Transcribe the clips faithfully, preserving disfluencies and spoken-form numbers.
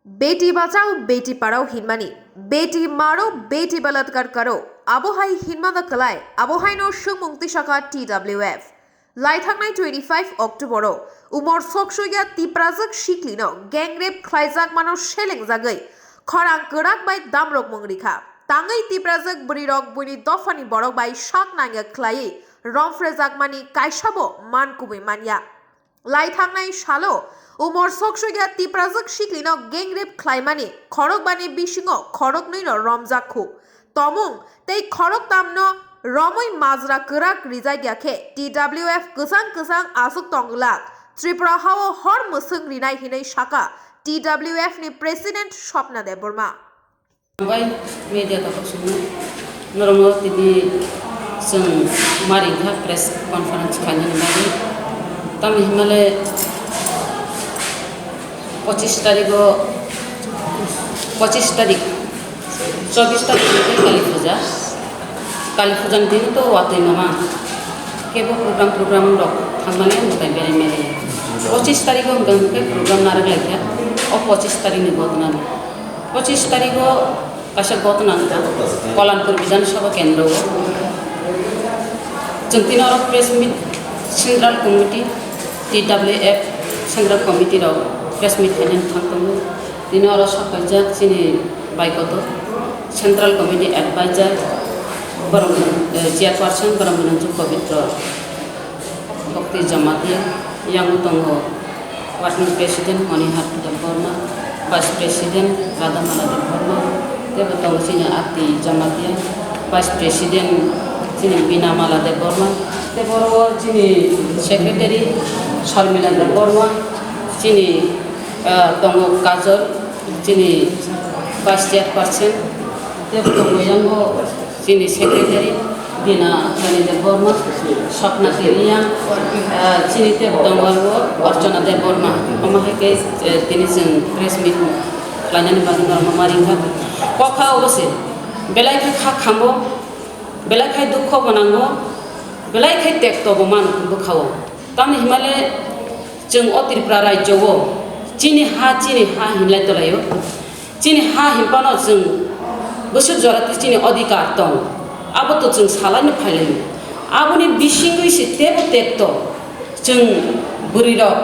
Beti bachao, beti padhao hinmani, beti maro, beti balatkar karo, abo hai hinmano kwlai, abo haino swngmung tisaka T W F. Laithangnai twenty-five October-o umor soksoya Tiprajwk siklino gang rape khlaijakmano selengjagwi khorang kwrak bai damrokmung rikha. Tangwi Tiprajwk bwrwirok buini dophani borok bai sak nangya khlaiwi romphrejakmani kaisabo man kubui manya. Laithangnai salo umor soksoya Tiprajwk siklino gang rape khlaimani khorokbani bisingo khoroknwino romjak khu. Tomung tei khoroktamno romwi majra kwrak rijak ya khe T W F kwchang kwchang aswk tong glak, Tripura hao hor mwswk rinai hinwi saka T W F ni President Swapna Debbarma. Bai media takhuk songno norokno tini chwng mari wngkha press conference khainani bagwi. Tamni hwnmale pochis tarikgo, pochis tarik, chobbish tarik hwnkhe Kali Puja. Kali Puja ni dino to watwi mama kebo program program rok thangmani mwtai berai mali. Pochis tarikgo hwnkhe program narwk laikha, o pochis tarikni ghotona. Pochis tarikgo kaisa ghotona wngkha Kalanpur Bidhan Sabha Kendro o. Chwng tini oro press meet, Central Committee, T W F Central Committee rok press meet khainani thang tongo. Tini oro sok paijak chini baikoto Central Committee Advisor, borok, eh, Chairperson borok Minanju Pabitra. Bhakti Jamatia, yango tongo Working President Monihat Debbarma, Vice President Radhamala Debbarma, teibo tongo chini Ati Jamatia, Vice President chini Binamala Debbarma, tei boro chini Secretary Sharmila Debbarma, chini, ah, tongo Kajol, chini Vice Chairperson, teibo tongo yango chini Secretary Dina Rani Debbarma, Swapna Tiliya, ah, chini teibo tongo Archana Debbarma. Omo hai khe, eh, tini chwng press meet khlainani bagwi norokno ma ringkha. Kokha obo se, belai khe kha khambo, belai khe dukho bo nango, belai khe tekto bo mano bwkhao. Tamni hwnmale chwng o Tripura rajyo o chini ha, chini ha hinlai tolaio. Chini ha hinphano chwng bwswk jora twi chini odhikar tong, abo to chwng salaino phailaio. Aboni bisingwi se tebo tekto chwng bwrwirok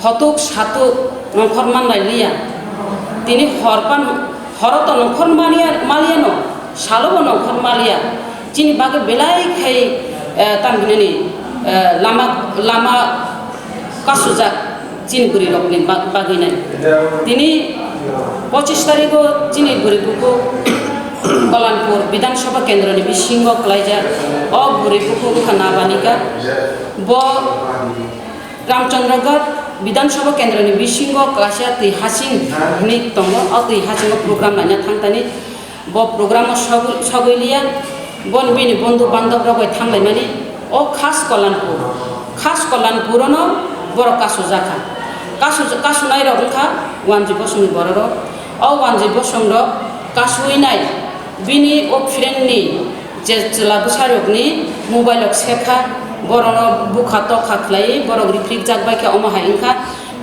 hotuk satuk nongkhor manlai liya. Tini hor pan, horo to nongkhor maliya, maliya no, salo bo nongkhor maliya. Chini bagwi belai khai, eh, tamhinani, eh, lama, lama kasujak chini bwrwi rokni ba-, bagwi nai. Tini pochis tarikgo chini bwrwi bukhuk Kalanpur Bidhan Sabha Kendroni bisingo khlaijak. O bwrwi bukhuk wngkha Nabanika. Bo Ramchandragarh Bidhan Sabha Kendroni bisingo kaisa twi hasing hwnwi tongo. O twi hasingo program naina thangtani. Bo program o sogwi, sogwi liya, bon bini bondhu bandhab rok bai thanglaimani o khas Kalanpur, khas Kalanpur ono borok kasujakha. Kasu, kasunai rok wngkha wanjwi bosongni borok rok. O wanjwi bosong rok kasuinai bini o friend ni je chwla bwsa rokni mobile rok sekha, borokno bukha tokha khlaiwi borok riphrikjak bai khe omo hai wngkha.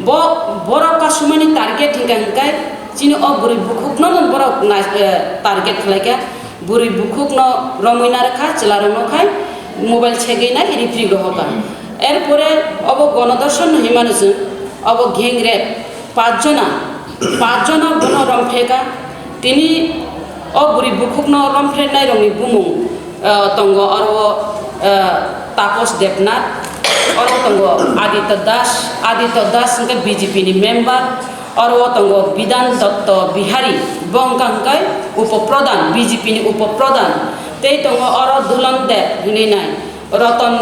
Bo, borok kasumani target hingka hingkai chini o bwrwi bukhukno no borok nai-, eh, target khlaikha. Bwrwi bukhukno romwi narwkha, chwlarokno khai mobile segwi nai ripri rohorkha. Erpore obo gonodarshon no hinmano chwng, obo gang rape, pachjona, pachjona bono rompheka. Tini o bwrwi bukhukno romphreknairokni bumung, eh, tongo oro, eh, Tapos Debnath, oro tongo Aditya Das, Aditya Das hwnkhe B J P ni member, oro o tongo Bidhan Dotto Bihari, bo wngkha hwnkhe upo pradhan, B J P ni upo pradhan, tei tongo oro Dulon Deb hinwi nai, Roton,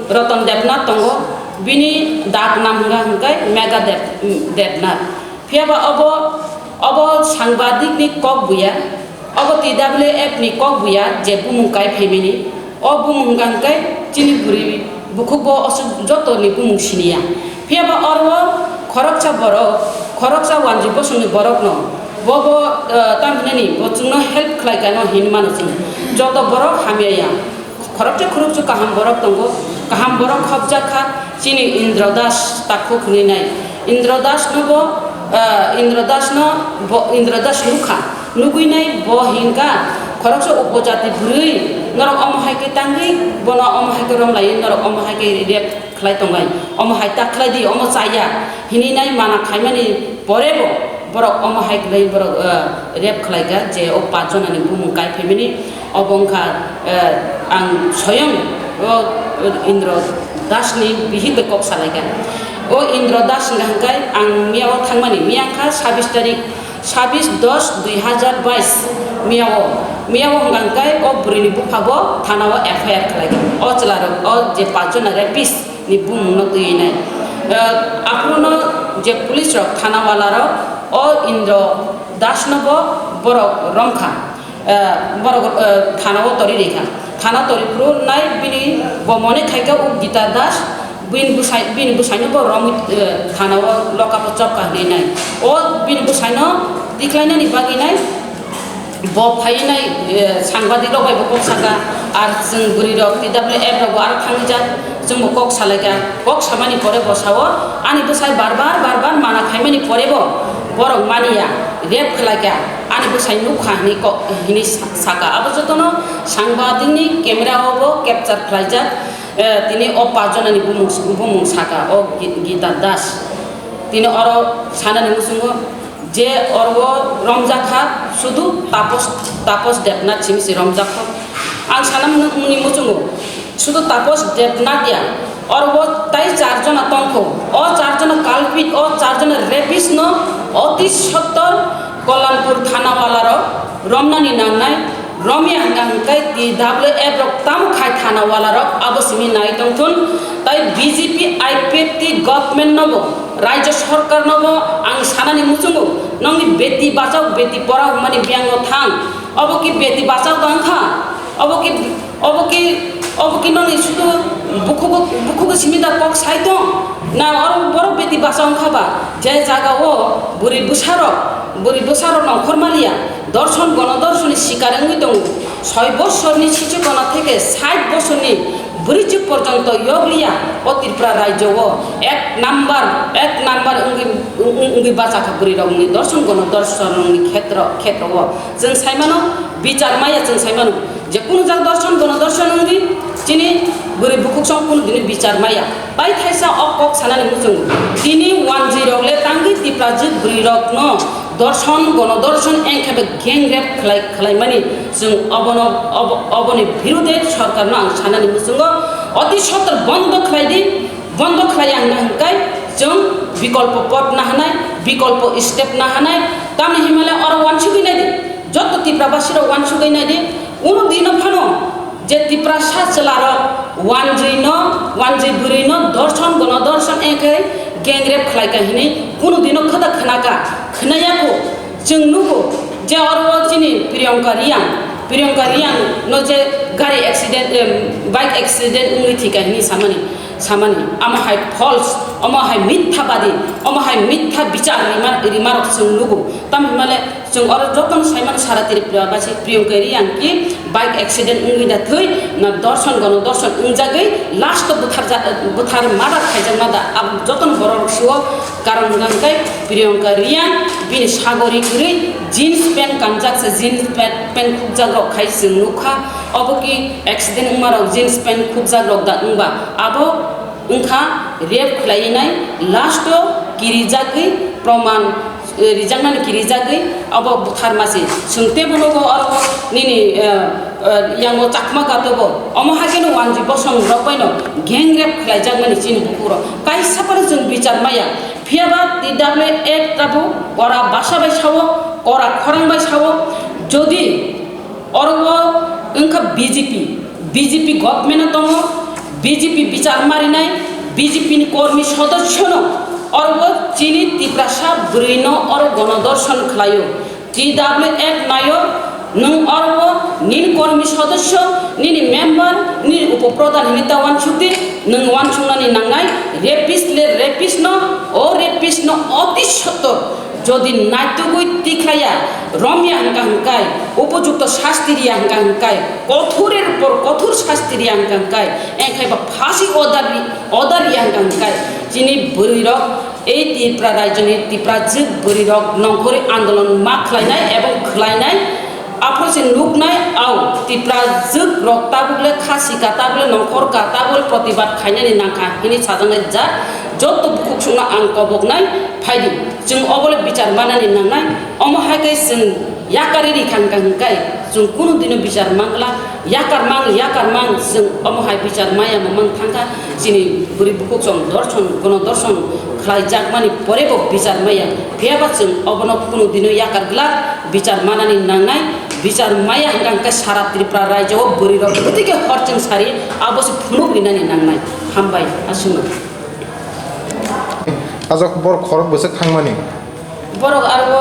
Roton Debnath tongo, bini dak nam hwnkha hwnkhe Mega Deb, Debnath. Phiya ba obo, obo sangbadik ni kok buya, obo T W F ni kok buya je bumung kai phaimani, o bumung hwnkha hwnkhe chini bwrwi bukhuk bo aswk joto ni bumung siniya. Phiya ba oro khoroksa borok, khoroksa wanjwi bosong ni borok no bo bo, eh, tamhinani bo chwngno help khlai kha no hinwi mano chwng. Joto borok hamya ya. Khoroksa khoroksa kaham borok tongo, kaham borok khopjak kha, chini Indra Das takhuk hinwi nai. Indra Das no bo Ah, Indra Das no, bo Indra Das nukha, nugwi nai bo hinkha, khoroksa upojati bwrwi, norok omo hai khe tangwi, bono omo hai khe romlaiwi, norok omo hai khe rape khlai tongnai, omo hai ta khlai di, omo chaya, hinwi nai mana khaimani pore bo, borok omo hai khlai borok, ah, rape khlaikha, je o pach jonani bumung kai phaimani. Obo wngkha, eh, ang soyong o Indra Das ni bihik bai kok salaikha. O Indra Das wngkha hwnkhe ang miya o thangmani, miya wngkha sabis tarik, sabis dos dui hazar bais miya o, miya o wngkha hwnkhe o bwrwi ni bupha bo thana o F I R khlaikha. O chwla rok o je pach jona rapist ni bumung no twiwi nai. Eh, aphuru no je police rok thana wala rok o Indra Das no bo borok romkha. Eh, borok, eh, thana o tori rikha. Thana tori phuru nai bini bo mone khaikha o Gita Das, bini bwsai, bini bwsaino bo romwi, eh, thana o lock up o chopkha hinwi nai. O bini bwsaino tikhlainani bagwi nai bo phaiwi nai, eh, sangbadik rok bai bo kok saka, ar chwng bwrwi rok T W F rok bo aro thangwi jak, chwng bo kok salaikha. Kok samani pore bo sao, ani bwsai bar bar, bar bar mana khaimani pore bo borok maniya, rape khlaikha. Ani bwsai nukha hinwi kok, hinwi sa-, saka. Abo jotono sangbadik ni camera o bo capture khlaijak. Eh, tini o pach jonani bumung, bumung saka o Gi-, Gita Das. Tini oro sanani muchungo je oro romjakha sudu Tapos, Tapos Debnath simi se romjakha. Ang sana mung-, mungni muchungo sudu Tapos Debnath ya. Oro bo tai char jona tongkho. O char jona culprit, o char jona rapist no oti sottor Kollanpur thana wala rok romnani nangnai, romya hwnkha hwnkhe T W F rok tamo khai thana wala rok abo simi nai tongthun. Tai B J P I P F T government no bo, rajya sarkar no bo ang sanani muchungo, nongni beti bachao beti porao hwnmani biyang no thang. Obo ki beti bachao tong kha? Obo ki Obo ki, obo ki noni sudu bukhugo, bukhugo simi da kok sai tong? Na oro borok beti basa wngkha ba? Je jaga o bwrwi bwsarok, bwrwi bwsarok nongkhor maliya, dorson gono dorsoni sikar wngwi tongo. Soi bosorni sichu gono theke sait bosorni bwrwichwk porjonto yokliya o Tripura rajyo o ek number, ek number wngwi, wngwi bachakha bwrwirokni dorson gono dorsonni khetro, khetro o. Chwng saimano bichar maya, chwng saimano. Je kunu jak dorson, gono dorson wngwi chini bwrwi bukhuk song kunu dini bichar maya. Bai thaisa o kok sanani muchungo. Tini wanjwi rok le tangwi Tiprajwk bwrwi rokno dorson, gono dorson engkhe be gang rape khlai, khlaimani chwng obono, obo, oboni birude sorkarno ang sanani muchungo oti sotor bondo khlai di, bondo khlai ang hwnkhe chwng bikolpo pot nahanai, bikolpo step nahanai, tamni himale oro wansugwi nai di. Joto Tiprabasi rok wansugwi nai di, unu dino phano je Tiprasa chwla rok wanjwi no, wanjwi bwrwi no dorson gono dorson engkhe gang rape khlai ka hinwi kunu dino khada khna ka, khna ya kho. Chwng nugo je oro o chini Priyanka Reang, Priyanka Reang no je gari accident, em, bike accident wngwi thwi ka hinwi samani, samani. Amo hai false, amo hai mitha badi, amo hai mitha bichar rima, rima rok chwng nugo. Tam himale chwng oro jotono saimano sara Tripura basi Priyanka Reang ki bike accident wngwi da thwi na dorson gono dorson wngjagwi last o buthar ja-, buthar murder khaijak ma da abo jotono borok rok sio karon hwnkha hwnkhe Priyanka Reang bini sagori kwrwi jeans pant kanjak se jeans pant, pant khukjak rok khai chwng nukha obo ki accident wngma rok jeans pant khukjak rok da wngba abo wngkha rape khlaiwi nai, last o kirijagwi proman, eh, rijaknani kirijagwi abo butharma se. Chwng teibo nugo oro nini, eh, eh, yango chakma gatogo. Omo hai kheno wanjwi bosong rok baino gang rape khlaijakmani chini bukhuk rok. Kaisa phano chwng bichar maya. Phiya ba T W F tabuk kora basa bai sao, kora khorang bai sao. Jodi Oro o wngkha B J P, B J P government o tongo, B J P bichar marinai, B J P ni kormi sodosyo no oro o chini Tiprasa bwrwi no oro gono dorson khlaio. T W F naio, nwng oro o nini kormi sodosyo, nini member, nini upo pradhan hinwi ta wansuk di, nwng wansuknani nangnai, rapist le rapist no, o rapist no oti sotto Jodi naitugwi tikhlaiya, romya hwnkha hwnkhe, upojukto sasti riya hwnkha hwnkhe, kothorer por kothor sasti riya hwnkha hwnkhe, engkhaiba phasi order ri-, order riya hwnkha hwnkhe, chini bwrwirok Ei Tripura rajyoni Tiprajwk bwrwirok nongkhorwi andolon ma khlainai ebong khlainai, aphuru se nuknai, au Tiprajwk rok tabukle kha sika, tabukle nongkhor ka, tabukle protibad khainani nangkha hwnwi sajaknai jat joto bukhuk songno ang koboknai phaidi. Chwng obole bichar manani nangnai, omo hai khe chwng yakarwi rikha hwnkha hwnkhe chwng kunu dino bichar mangla. Yakar mang, yakar mang, chwng omo hai bichar maya ma mang thangkha, chini bwrwi bukhuk chwng dorson, gono dorson khlai jakmani porebo bichar maya. Phiyaba chwng obono kunu dino yakar glak, bichar manani nangnai, bichar maya hwnkha hwnkhe sara Tripura rajyo o bwrwi rok bwtwi khe hor chwng sari abo se phunuk rinani nangnai. Hambai, aswkno. Ajak borok khorok bwswk thangmani. Borok aro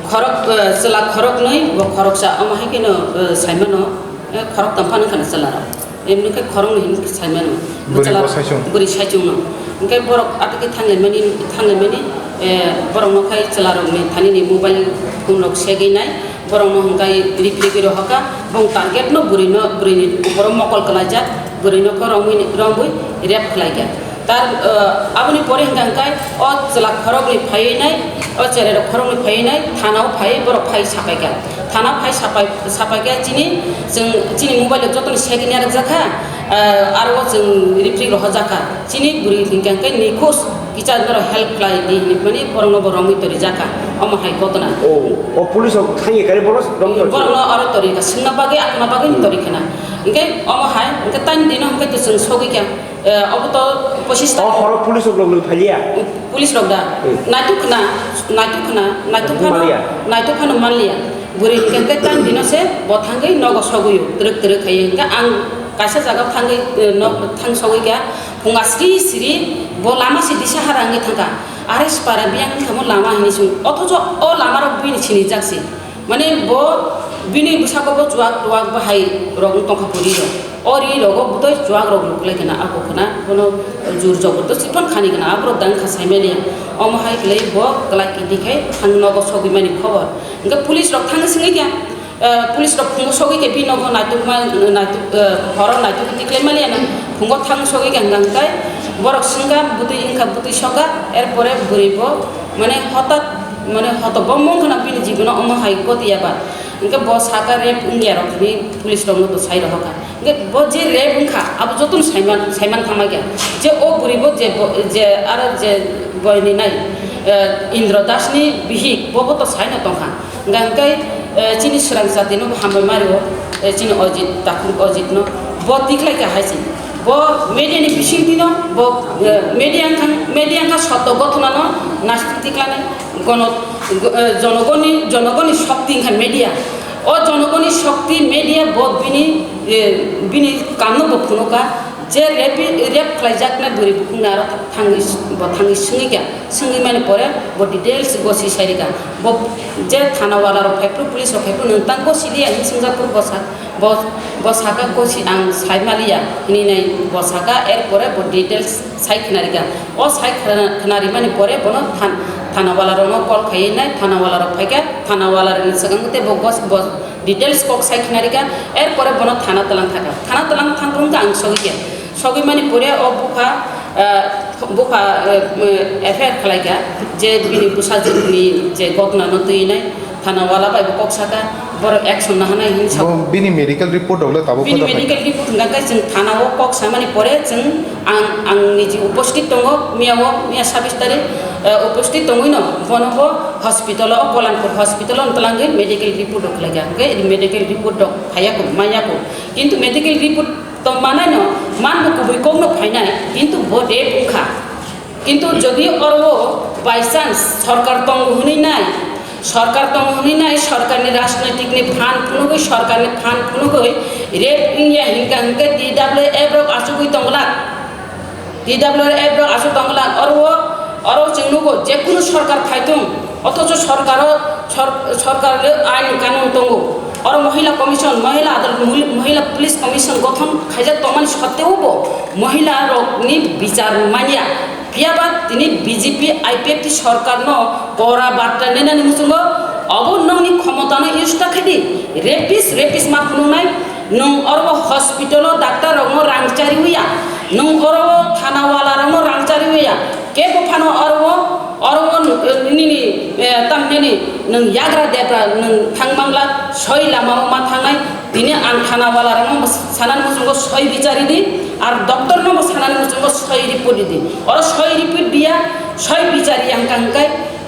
khorok, eh, chwla khoroknwi, bo khoroksa, omo hai kheno, eh, saimano, eh, khoroktam phano kheno chwlarok. Emni khe khoroknwi hinwi saimano. Bo bwrwi chwla bo saichung. Bwrwi saichungno. Hwnkhe borok atwkhe thanglaimani, thanglaimani, eh, borokno khai chwlarokni thanini mobile phone rok segwi nai, borokno hwnkhe riplikwi rohorkha, bong target no bwrwino, bwrwini uporo mokol kwlaijak, bwrwino khe romwi, romwi rape khlaikha. Tar, eh, aboni pore hwnkha hwnkhe o chwla khoroknwi phaiwi nai, o cherai rok khoroknwi phaiwi nai, thana o phaiwi borok phai sapaikha. Thana phai sapai, sapaikha chini, chwng, chini mobile rok jotono segini arwkjakha, eh, aro o chwng riplik rohorjakha. Chini bwrwi hwnkha hwnkhe nikhos kicha norok help khlai di hinwi mani borokno bo romwi torijakha. Omo hai ghotona. O, o police rok thangwi kare bono romwi torijakha? Borokno oro torikha, swngna bagwi, akna bagwi, hmm, torikhana. Hwnkhe omo hai, hwnkhe tani dino hwnkhe to chwng sogwikha. Eh, obo to pochis ta. O horo police rok logwi phailia? Police rok da. Hmm. Naituk khna, naituk khna, naituk phano, manliya? Naituk phano manliya. Bwrwi hwnkhe hwnkhe tang dino se bo thangwi nogo sogwio, twrwk twrwk khaiwi. Hwnkhe ang kaisa jaga thangwi, eh, nok thang sogwi kha, phunga sri sri bo lama se disa hara wngwi thangkha. Are sipara biyang wngkha mo lama hinwi song. Othocho o lama rok bini sinijak se. Mane bo bini bwsako bo chuwak tuwak bahai rok wng tongkha puri rok. O ri rogo bwtwi chuwak rok luklai khna, ako khna bono jur jobordosti phano khani khna, aborok dang kha saimani. Omo hai khlai bo kwlai kiti khai thang nogo sogwi mani khobor. Hwnkhe police rok thang swngwi kha, eh, police rok phungo sogwi khe bini nogo naitukma, naituk, eh, horo naituk tiklai mani ano phungo thang sogwi kha hwnkha hwnkhe borok swngkha bwtwi wngkha bwtwi sokha, er pore bwrwi bo mane hotat mane hoto bo mung khna bini jibono omo hai goti ya ba. Hwnkhe bo saka rape wngya rok hinwi police rokno to sai rohorkha. Hwnkhe bo je rape wngkha, abo jotono saiman, saiman thangma khe. Je o bwrwi bo je bo, je aro je boini nai, eh, Indra Das ni bihik, bo bo to saino tongkha. Hwnkhe, eh, chini swrang jatino bo hambai mario, eh, chini Ojit, takhuk Ojit no. Bo tikhlai kha hai se. Bo media ni bisingtwi no, bo, eh, media wngkha, media wngkha sotto gothona no nastik tiklanai. Gono-, go-, eh, jonogoni, jonogoni shokti wngkha media. O jonogoni shokti media bo bini, eh, bini kamno bo phunukha je rape, rape khlaijaknai bwrwi bukhukno aro thangwi, bo thangwi swngwi kha. Swngwi mani pore bo details gosi sai rikha. Bo je thana wala rok phaiphru, police rok phaiphru, nwng tang gosi liya hinwi swngjak phuru bo sa, bo, bo saka gosi ang sai maliya hinwi nai bo saka, er pore bo details sai khna rikha. O sai khna, khna rimani pore bono than-, thana wala rokno call khaiwi nai, thana wala rok phaikha, thana wala rokni swkang tei bo gos-, bo details kok sai khna rikha, er pore bono thana twlang thangkha. Thana twlang thang phuru wngkha ang sogwi kha. Sogwi mani pore o bupha, ah, bupha, eh, F I R khlaikha je bini bwsajwkni je gotna no twi nai. Thana wala bai bo kok saka, borok action nahanai hinwi sa. Bo bini medical report rok le tabuk bini khojaknai? Medical report hwnkha khe chwng thana o kok samani pore chwng ang, ang niji uposthit tongo, miya o, miya sabis tarik, eh, uposthit tongwi no bono bo hospital o, Kolanpur hospital o twlangwi medical report rok khlaikha. Hwnkhe medical report rok phaiya ko, manya ko. Kintu medical report tong manai no, man bo kubui kok no phainai, kintu bo rape wngkha. Kintu jodi oro by chance sorkar tongo hwnwi nai, sorkar tongo hwnwi nai, sorkarni rajnoitikni phan phunugwi, sorkarni phan phunugwi rape wngya hinkha hinkhe T W F rok achugwi tongla, T W F rok achuk tongla, oro, oro chwng nugo jekunu sorkar phaithung, othocho sorkaro, sor-, sorkar ain kanun tongo, oro mohila commission, mohila adal, mohila police commission gothon khaijak tongmani sotteo bo mohila rokni bichar manya. Phiyaba tini B J P I P F T sorkarno kora barta nenani muchungo, obo nokni khomotano use ta khaidi, rapist, rapist ma phunuknai, nwng oro hospital o doctor rokno rang chariwi ya, nwng oro thana wala rokno rang chariwi ya, Kebo phano oro o, oro o nini, eh, tamnini nwng yagra debra nwng thang mangla, soi lama o ma thangnai. Tini ang thana wala rang sanani muchungo soi bichari di, ar doctor no sanani muchungo soi report di. Oro soi report biya, soi bichari yang kangkai,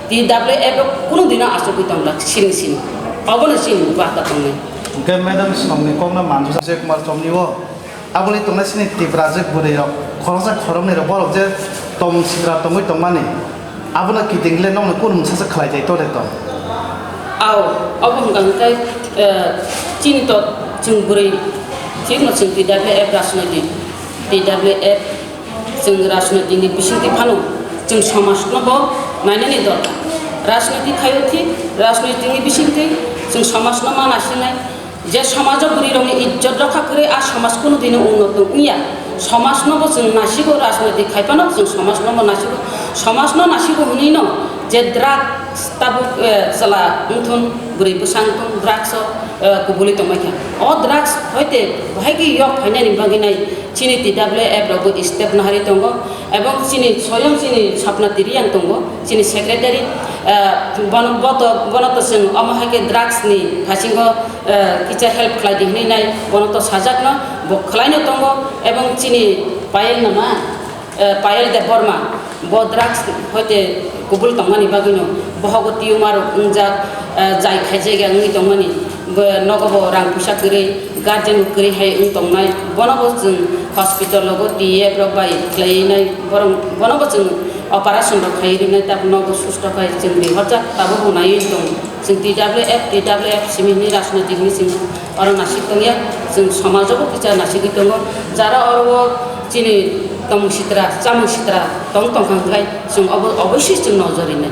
T W F o kunu dino asugwi tongla siring siring. Obono chini bata tongnai. Hwnkhe madam songni kokno manjak Kumar Chomni o. Aboni tongnai sini Tiprajwk bwrwi rok khoroksa khoroknwi rok borok je tong sitra tongwi tongmani abono kiting le nokno kunu mungsa se khlai tei tole tong. Ao, obo hwnkha hwnkhe, eh, chini to chwng bwrwi thikno chwng T W F rajnoitik, T W F chwng rajnoitik ni bisingtwi phano chwng somaj no bo nainani dorkar. Rajnoitik khaio thik, rajnoitik ni bisingtwi chwng somaj no ma naisinai. Je somajo bwrwirokni ijjot rokha kwrwi, a somaj kunu dino unnoto wngya. Somajnobo chwng nasigo, rajnoitik khaiphano chwng somajnobo nasigo. Somajno nasigo hwnwino je drugs tabuk, eh, chwla wngthun, bwrwi bwsa wngthun, drugs-o, eh, kubuli tongbaikha. O drugs hoite bahaikhe yok phainani bagwi nai chini T W F rokbo step naharwi tongo, ebong chini soyong chini Sapna Tiriang tongo, chini secretary, eh, bono, boto, bono to chwng omo hai khe drugs ni phasingo, eh, kisa help khlai di hwnwi nai, bono to sajakno, bo khlaino tongo, ebong chini Payel nama, eh, Payel Debbarma, bo drugs hoite kubul tongmani bagwino bohogo tumor rok wngjak, eh, jai khaijak ya wngwi tongmani, bo nogo bo rang puisa kwrwi, guardian bo kwrwi hai wng tongnai, bono bo chwng hospital rogo T F rok bai khlaiwi nai, borok, bono bo chwng operation rok khaiwi rwnai, tabuk nogo susto khai chwng rihorjak, tabuk bo naiwi tong. Chwng T W F, T W F simi hwnwi rajnoitik ni chwng oro nasik tongya, chwng somajobo kisa nasigwi tongo. Jara oro o chini tongmung sitra, chamung sitra tong tongkha hwnkhe chwng obo oboisoi chwng nojor rinai.